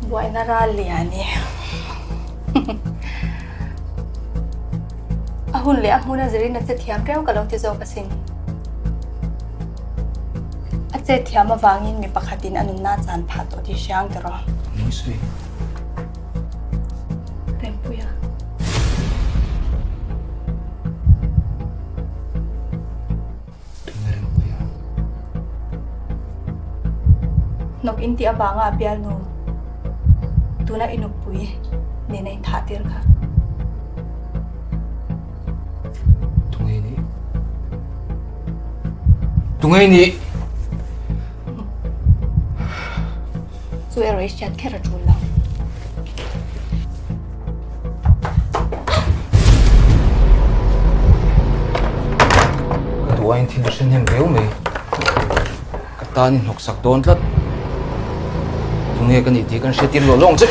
Buaina ral lian i. A hun leh a hmun a zirin a che thiam reuh ka lo ti zawk asin. A che thiam avangin mi pakhatin a nunna a chan phah tawh tih hriang ta rawh. Nui sui. Rempuia. Tunge Rempuia? Hnawk in tih avanga a bialnu tuna i nupui nena in thah tir kha. Tunge i nih? Tunge i nih? Chu erawh i hriat kher a tul lo. Ka duh aiin thil a hre hnem viau mai. Ka tan i hnawksak dawn tlat. Tunge ka nih tih kan hriat tir lawh lawng che.